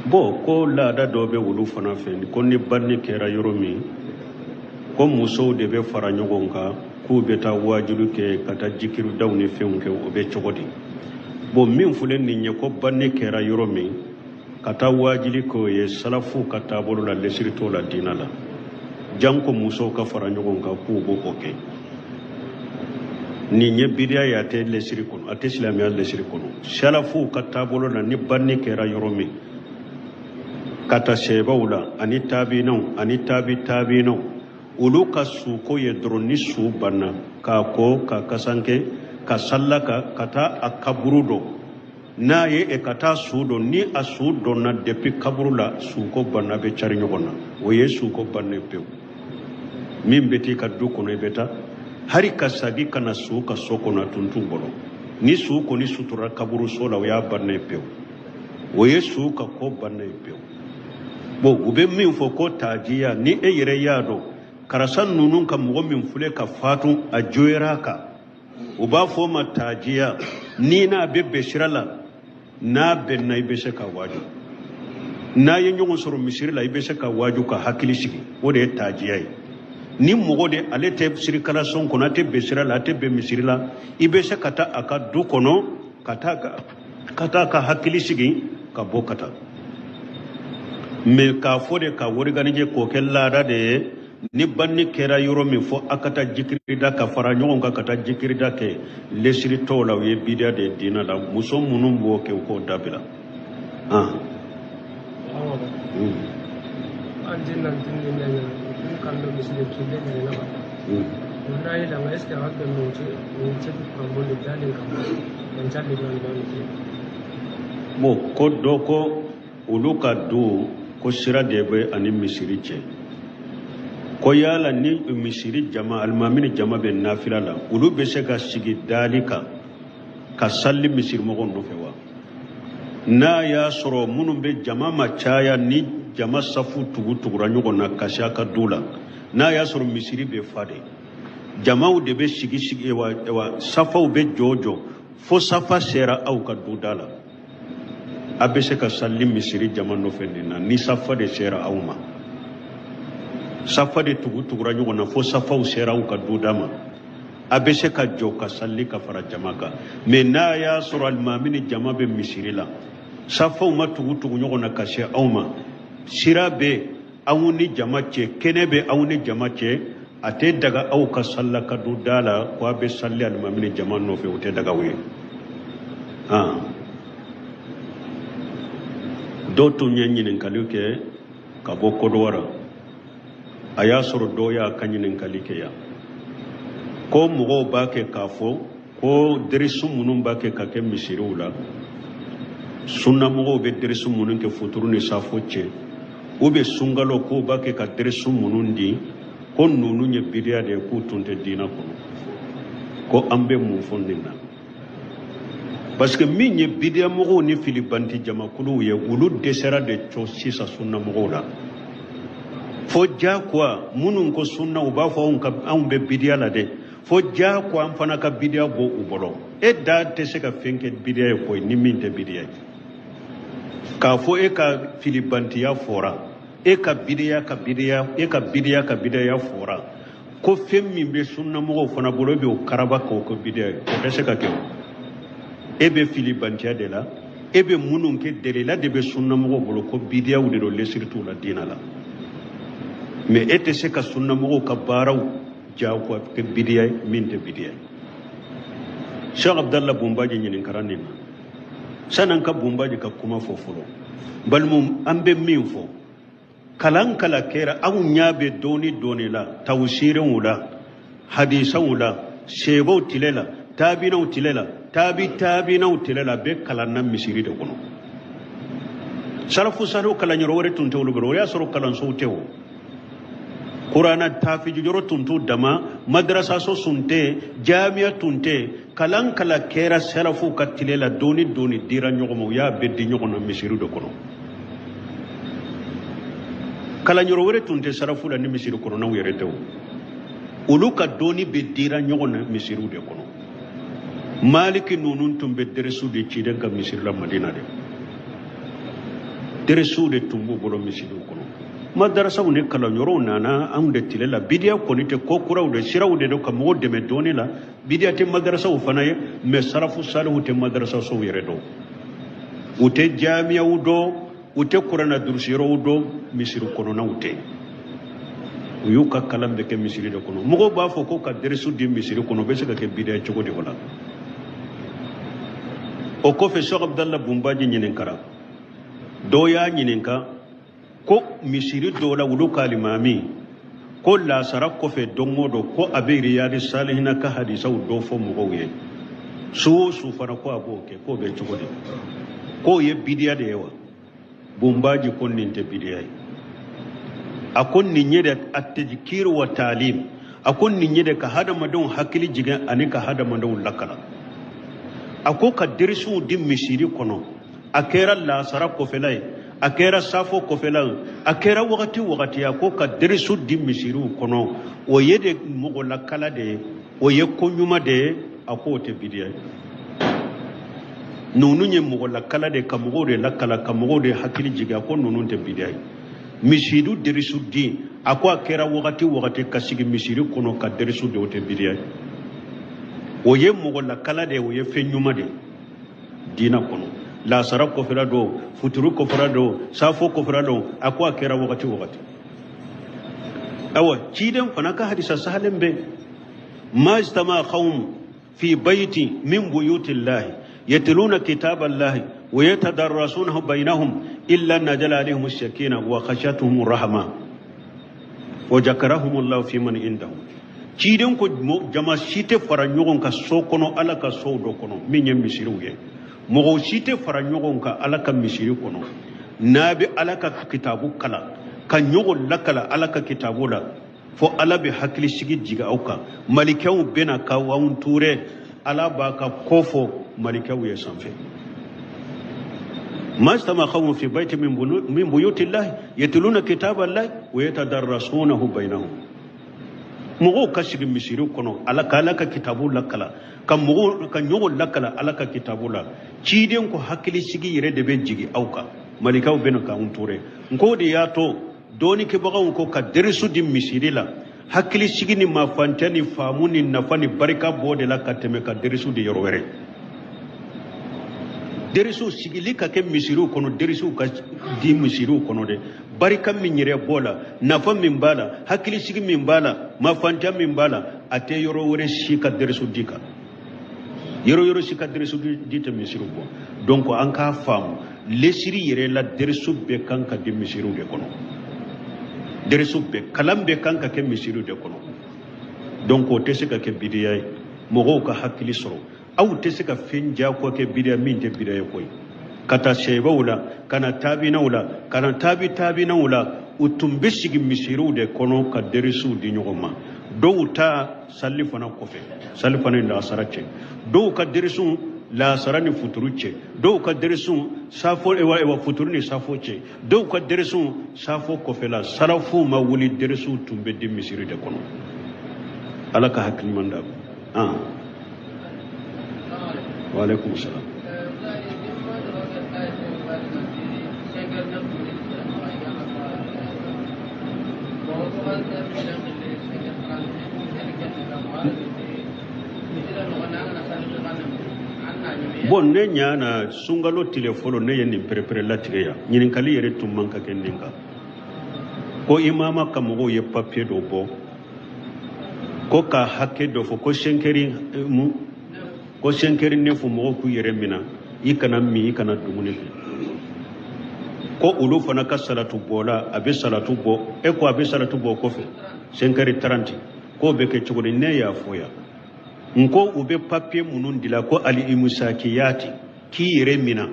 Bon, ko laada dɔ bɛ olu fana fɛ ko ni banni kɛra yɔrɔ min, ko musow de bɛ fara ɲɔgɔn kan k'u bɛ taa waajuli kɛ, ka taa jikiridaw ni fɛnw kɛ. O bɛ cogo di? Bon, min filɛ nin ye, ko banni kɛra yɔrɔ min, ka taa waajuli k'o ye, salafuw ka taabolo la, lesiri t'o la diinɛ la. Janko musow ka fara ɲɔgɔn kan k'u b'o o kɛ, nin ye bidiya ye, a tɛ lesiri kɔnɔ, a tɛ silamɛya lesiri kɔnɔ. Salafuw ka taabolo la, ni banni kɛra yɔrɔ min, ka ta sɛbɛw la ani taabinaw ani taabi taabinaw, olu ka suko ye dɔrɔn, ni su banna, k'a ko, ka kasanke, ka salla, ka taa a kaburu dɔn n'a ye, e ka taa su dɔn. Ni a su dɔnna depuis kaburu la, suko banna, bɛ cari ɲɔgɔn na. O ye suko bannen pewu. Min bɛ t'i ka du kɔnɔ, i bɛ taa hari ka sagi ka na su ka so kɔnɔ, a tun t'u bolo. Ni su kɔni sutura kaburu so la, o y'a bannen pewu. O ye su ka ko bannen pewu. Bon, u bɛ min fɔ ko tajiya, ni e yɛrɛ y'a dɔn karisa ninnu ka mɔgɔ min filɛ ka fatu, a joyera a kan, u b'a fɔ o ma tajiya. Ni n'a bɛ bɛn sira la, n'a bɛnna, i bɛ se ka waaju. N'a ye ɲɔgɔn sɔrɔ misiri la, i bɛ se ka waaju ka hakili sigi. O de ye tajiya ye. Ni mɔgɔ de ale tɛ sirikalason kɔnɔ, a tɛ bɛn sira la, a tɛ bɛn misiri la, i bɛ se ka taa a ka du kɔnɔ, ka taa ka hakili sigi, ka bɔ ka taa. Mais k'a fɔ de ka organiser k'o kɛ laada de ye, ni banni kɛra yɔrɔ min, fɔ a ka taa jikirida, ka fara ɲɔgɔn kan ka taa jikirida kɛ, lesiri tɔw la, o ye bidiya de ye diinɛ la. Muso minnu b'o kɛ, u k'o dabila. An den na den ne ɲɛna n kan dɔ misiri kinde ɲɛna na yi langa, est ce que a bɛ no ce ni ce kuran de dalen kan man ca de ban ban ce? Bon, ko dɔ ko olu ka du ko sira de bɛ ani misiri cɛ, ko yala ni misiri jama, alimami ni jama bɛ nafila la, olu bɛ se ka sigi dali kan ka sali misirimɔgɔw nɔfɛ wa? N'a y'a sɔrɔ minnu bɛ jama ma caya, ni jama safu tugu tugura ɲɔgɔn na ka se a ka du la, n'a y'a sɔrɔ misiri bɛ fa de, jamaw de bɛ sigi sigi wa, wa safaw bɛ jɔ jɔ fo safa sera aw ka du da la, a bɛ se ka sali misiri jama nɔfɛ nin na. Ni safa de sera aw ma, safa de tugu tugura ɲɔgɔn na fo safaw sera aw ka du da ma, a bɛ se ka jɔ ka sali ka fara jama kan. Mais n'a y'a sɔrɔ alimami ni jama bɛ misiri la, safaw ma tugu tugu ɲɔgɔn na ka se aw ma, sira bɛ aw ni jama cɛ, kɛnɛ bɛ aw ni jama cɛ, a tɛ daga aw ka salla ka du da la ko a bɛ sali alimami ni jama nɔfɛ. O tɛ daga aw ye. Dɔw tun ye ɲininkali kɛ ka bɔ Kodowara. A y'a sɔrɔ dɔw y'a ka ɲininkali kɛ yan ko mɔgɔw b'a kɛ k'a fɔ ko derisu minnu b'a kɛ ka kɛ misiriw la, sunnamɔgɔw bɛ derisu minnu kɛ futuru ni safo cɛ, u bɛ sunkalo k'u b'a kɛ ka derisu minnu di, ko ninnu ye bidiya de ye, k'u tun tɛ diinɛ kɔnɔ. Ko an bɛ mun fɔ nin na? Parce que min ye bidiya mɔgɔw ni filibanti jamakuluw ye, olu dɛsɛra de cɔ sisan sunnamɔgɔw la, fo diyagoya minnu ko sunna, u b'a fɔ anw ka anw bɛ bidiya la dɛ, fo diyagoya an fana ka bidiya bɔ u bolo. E da tɛ se ka fɛn kɛ bidiya ye koyi, ni min tɛ bidiya ye. K'a fɔ e ka filibantiya fɔra, e ka bidiya ka bidiya, e ka bidiya ka bidiya fɔra, ko fɛn min bɛ sunnamɔgɔw fana bolo, e b'o karaba k'o kɛ bidiya ye, o tɛ se ka kɛ. O e bɛ filibantiya de la. E bɛ minnu kɛ, delila de bɛ sunnamɔgɔw bolo ko bidiyaw de don, lesiri t'u la diinɛ la. Mais e tɛ se ka sunnamɔgɔw ka baaraw jagoya kɛ bidiya ye min tɛ bidiya ye. Cheikh Abdallah Bunbaji ɲininkara nin na. San'an ka Bunbaji ka kuma fɔ fɔlɔ, balimaw, an bɛ min fɔ, kalan kala kɛra aw ɲɛ bɛ dɔɔni dɔɔni la, tawusirenw la, hadisaw la, sebaw tile la, taabinaw tile la, taabi taabinaw tile la, bɛɛ kalanna misiri de kɔnɔ. Salafu salihu kalanyɔrɔ wɛrɛ tun tɛ olu bolo. O y'a sɔrɔ kalansow tɛ, o kurana tafiji yɔrɔ tun t'u dama, madrasaso tun tɛ, jamiya tun tɛ. Kalan kala kɛra salafu ka tile la, dɔɔni dɔɔni dira ɲɔgɔn ma, u y'a bɛɛ di ɲɔgɔn na misiri de kɔnɔ. Kalanyɔrɔ wɛrɛ tun tɛ salafu la ni misiri kɔnɔnaw yɛrɛ tɛ. O olu ka dɔɔni bɛ dira ɲɔgɔn na misiriw de kɔnɔ. Maliki ninnu tun bɛ dɛrɛsiw de ciden ka misiri la Madina de. Deresiw de tun b'u bolo misiriw kɔnɔ. Madarasaw ni kalanyɔrɔw nana anw de tile la. Bidiya kɔni tɛ ko kuraw de, siraw de don ka mɔgɔw dɛmɛ dɔɔni la. Bidiya tɛ madarasaw fana ye, mɛ sarafu salihu tɛ madarasasow yɛrɛ dɔn, u tɛ jamiyaw dɔn, u tɛ kuranna durusiyɔrɔw dɔn, misiri kɔnɔnaw tɛ. U y'u ka kalan bɛɛ kɛ misiri de kɔnɔ. Mɔgɔw b'a fɔ ko ka deresu di misiri kɔnɔ, o bɛ se ka kɛ bidiya cogo di o la? O kɔfɛ, Sɔk Abudala Bunbaji ɲininkara, dɔw y'a ɲininka ko misiri dɔw la, olu ka alimami ko lasara kɔfɛ don o don, ko a bɛ Riyadi Salihina ka hadisaw dɔ fɔ mɔgɔw ye su o su fana, ko a b'o kɛ, k'o bɛ cogo di, k'o ye bidiya de ye wa? Bunbaji ko nin tɛ bidiya ye. A ko nin ye de atejikiri wa taalim. A ko nin ye de ka hadamadenw hakili jigin ani ka hadamadenw lakala. A ko ka derisiw di misiri kɔnɔ, a kɛra lasara kɔfɛla ye, a kɛra safo kɔfɛla ye, a kɛra wagati wagati, a ko ka derisiw di misiriw kɔnɔ, o ye de mɔgɔ lakala de ye, o ye ko ɲuman de ye. A ko o tɛ bidiya ye. Ninnu ye mɔgɔ lakala de, ka mɔgɔw de lakala, ka mɔgɔw de hakili jigin. A ko ninnu tɛ bidiya ye. Misiriw derisu di, a ko a kɛra wagati wagati, ka sigi misiri kɔnɔ ka derisu di, o tɛ bidiya ye. O ye mɔgɔ lakala de ye, o ye fɛn ɲuman de ye diinɛ kɔnɔ. Lasara kɔfɛla don, futuru kɔfɛla don, safo kɔfɛla don, a ko a kɛra wagati wagati. Awa, ciden fana ka hadisa sahalen bɛ: ma ijtama qawm fi bayti min buyutillahi yatluna kitaballahi wa yatadarrasunahu bainahum illa nazala alaihim as-sakina wa khashatuhum rahma wa jakarahum Allah fi man indahum. Ciden ko jama si tɛ fara ɲɔgɔn kan so kɔnɔ, Ala ka sow dɔ kɔnɔ min ye misiriw ye, mɔgɔw si tɛ fara ɲɔgɔn kan Ala ka misiri kɔnɔ n'a bɛ Ala ka kitabu kalan, ka ɲɔgɔn lakala Ala ka kitabu la, fo Ala bɛ hakilisigi jigin aw kan, malikɛw bɛna ka aw ture, Ala b'a ka ko fɔ malikɛw ye sanfɛ. ما اجتمع قوم في بيت من بيوت الله يتلون كتاب الله ويتدرسونه بينهم. Mɔgɔw ka sigi misiri kɔnɔ, Ala ka Ala ka kitabu lakala, ka mɔgɔw ka ɲɔgɔn lakala Ala ka kitabu la, ciden ko hakilisigi yɛrɛ de bɛ jigin aw kan, malikaw bɛna k'anw ture. N ko de y'a to dɔɔnikɛbagaw ko ka derisu di misiri la, hakilisigi ni mafantɛ ni faamu ni nafa ni barika b'o de la ka tɛmɛ ka derisu di yɔrɔ wɛrɛ. Derisiw sigili ka kɛ misiriw kɔnɔ, derisiw ka di misiriw kɔnɔ dɛ, barika min yɛrɛ b'o la, nafa min b'a la, hakilisigi min b'a la, mafantɛ min b'a la, a tɛ yɔrɔ wɛrɛ si ka derisu di kan. Yɔrɔ yɔrɔ si ka derisu di tɛ misiriw bɔ. Donc an k'a faamu, lesiri yɛrɛ la, derisu bɛɛ kan ka di misiriw de kɔnɔ, derisu bɛɛ, kalan bɛɛ kan ka kɛ misiriw de kɔnɔ. Donc o tɛ se ka kɛ bidiya ye. Mɔgɔw ka hakili sɔrɔ, aw tɛ se ka fɛn diyagoya kɛ bidiya min tɛ bidiya ye koyi. Ka taa sɛbɛw la, ka na taabinaw la, ka na taabi taabinaw la, u tun bɛ sigi misiriw de kɔnɔ ka derisiw di ɲɔgɔn ma. Dɔw ta sali fana kɔfɛ, sali fana ni lasara cɛ, dɔw ka derisiw lasara ni futuru cɛ, dɔw ka derisiw safo, ewa futuru ni safo cɛ, dɔw ka derisiw safo kɔfɛ la. Sarafuw ma wuli, derisiw tun bɛ di misiri de kɔnɔ. Ala ka hakili ɲuman d'a ma. Wa alaikum salam. Bon, ne ɲana sunkalo tile fɔlɔ, ne ye nin perepere latigɛ yan. Ɲininkali yɛrɛ tun man ka kɛ nin kan. Ko imama ka mɔgɔw ye papiye dɔ bɔ ko ka hakɛ dɔ fɔ, ko senkeri mu, ko senkeri ne fɔ mɔgɔw k'u yɛrɛ minɛ, i kana min, i kana dumuni kɛ. Ko olu fana ka salatu bɔla, a bɛ salatu bɔ, e ko a bɛ salatu bɔ kɔfɛ senkeri taranti, k'o bɛ kɛ cogo di? Ne y'a fɔ yan, n ko u bɛ papiye minnu dila ko ali imusakiyati, k'i yɛrɛ minɛ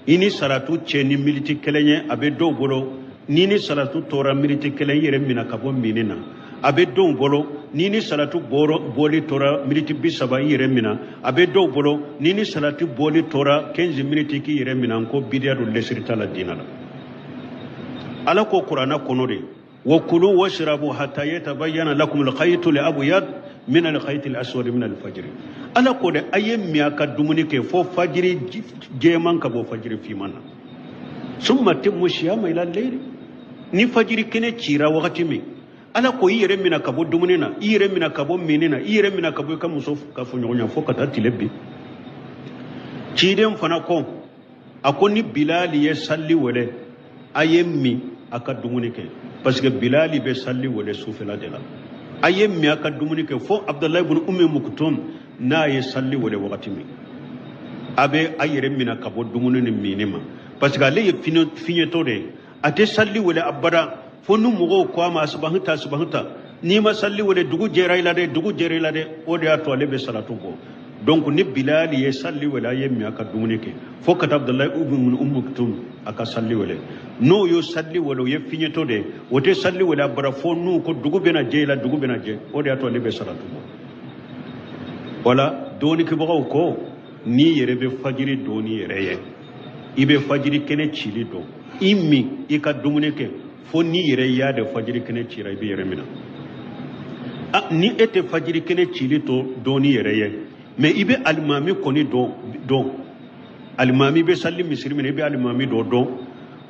i ni salatu cɛ ni militi kelen ye, a bɛ dɔw bolo ni ni salatu tora militi kelen, i yɛrɛ minɛ ka bɔ minni na. A bɛ dɔw bolo ni ni salatu bɔli tora militi 30, i yɛrɛ minɛ. A bɛ dɔw bolo ni ni salatu bɔli tora 15 miniti, k'i yɛrɛ minɛ. N ko bidiya don, lɛsiri t'a la diinɛ la. Ala ko kuranɛ kɔnɔ de: wa kulu washrabu hatta yatabayyana lakum al-khaytu al-abyad min al-khayti al-aswad min al-fajr. Ala ko de a ye min a ka dumuni kɛ fo fajiri jɛman ka bɔ fajiri finman na. Summa atimmu siyama ila layli. Ni fajiri kɛnɛ cira wagati min, Ala ko i yɛrɛ mina ka bɔ dumuni na, i yɛrɛ mina ka bɔ minni na, i yɛrɛ mina ka bɔ i ka muso kafoɲɔgɔnya fo ka taa tile bin. Ciden fana ko, a ko ni Bilali ye sali wele, a ye min a ka dumuni kɛ, parce que Bilali bɛ sali wele sufɛla de la. A ye min a ka dumuni kɛ fo Abdulayi ibn Ummi Maktum n'a ye sali wele wagati min, a bɛ a yɛrɛ mina ka bɔ dumuni ni minni ma, parce que ale ye fiɲɛtɔ de ye. A tɛ sali wele abada fo ni mɔgɔw ko a ma asibahita, asibahita, n'i ma sali wele dugu jɛra i la dɛ, dugu jɛra i la dɛ. O de y'a to ale bɛ salatu bɔ. Donc ni Bilali ye sali wele, a ye min a ka dumuni kɛ fo ka taa Abdulayi ibn Ummi Maktum a ka sali wele. N'o y'o sali wele, o ye fiɲɛtɔ de ye, o tɛ sali wele abada fo n'u ko dugu bɛna jɛ i la, dugu bɛna jɛ. O de y'a to ale bɛ salatu bɔ. Wala dɔɔnikɛbagaw ko n'i yɛrɛ bɛ fajiri dɔn n'i yɛrɛ ye, i bɛ fajiri kɛnɛ cili dɔn, i min i ka dumuni kɛ fo n'i yɛrɛ y'a de fajiri kɛnɛ cira, i bɛ yɛrɛ minɛ. Ni e tɛ fajiri kɛnɛ cili to dɔn n'i yɛrɛ ye, mais i bɛ alimami kɔni dɔn, alimami bɛ sali misiri minɛ, i bɛ alimami dɔ dɔn,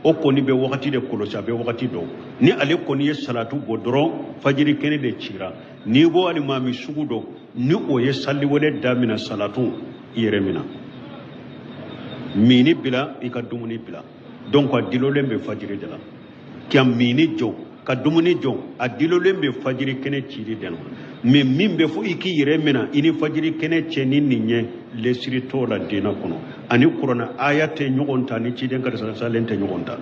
o kɔni bɛ wagati de kɔlɔsi, a bɛ wagati dɔn. Ni ale kɔni ye salatu bɔ dɔrɔn, fajiri kɛnɛ de cira. N'i b'o alimami sugu dɔn, ni o ye sali wele daminɛ salatu, i yɛrɛ minɛ, mini bila, i ka dumuni bila. Donc a dilolen bɛ fajiri de la ka mini jɔ, ka dumuni jɔ, a dilolen bɛ fajiri kɛnɛ cili de la. Mais min bɛ fɔ i k'i yɛrɛ minɛ i ni fajiri kɛnɛ cɛ ni nin ye lesiri t'o la diinɛ kɔnɔ, ani kuranɛ aya tɛ ɲɔgɔn ta, ni ciden karisa salen tɛ ɲɔgɔn ta.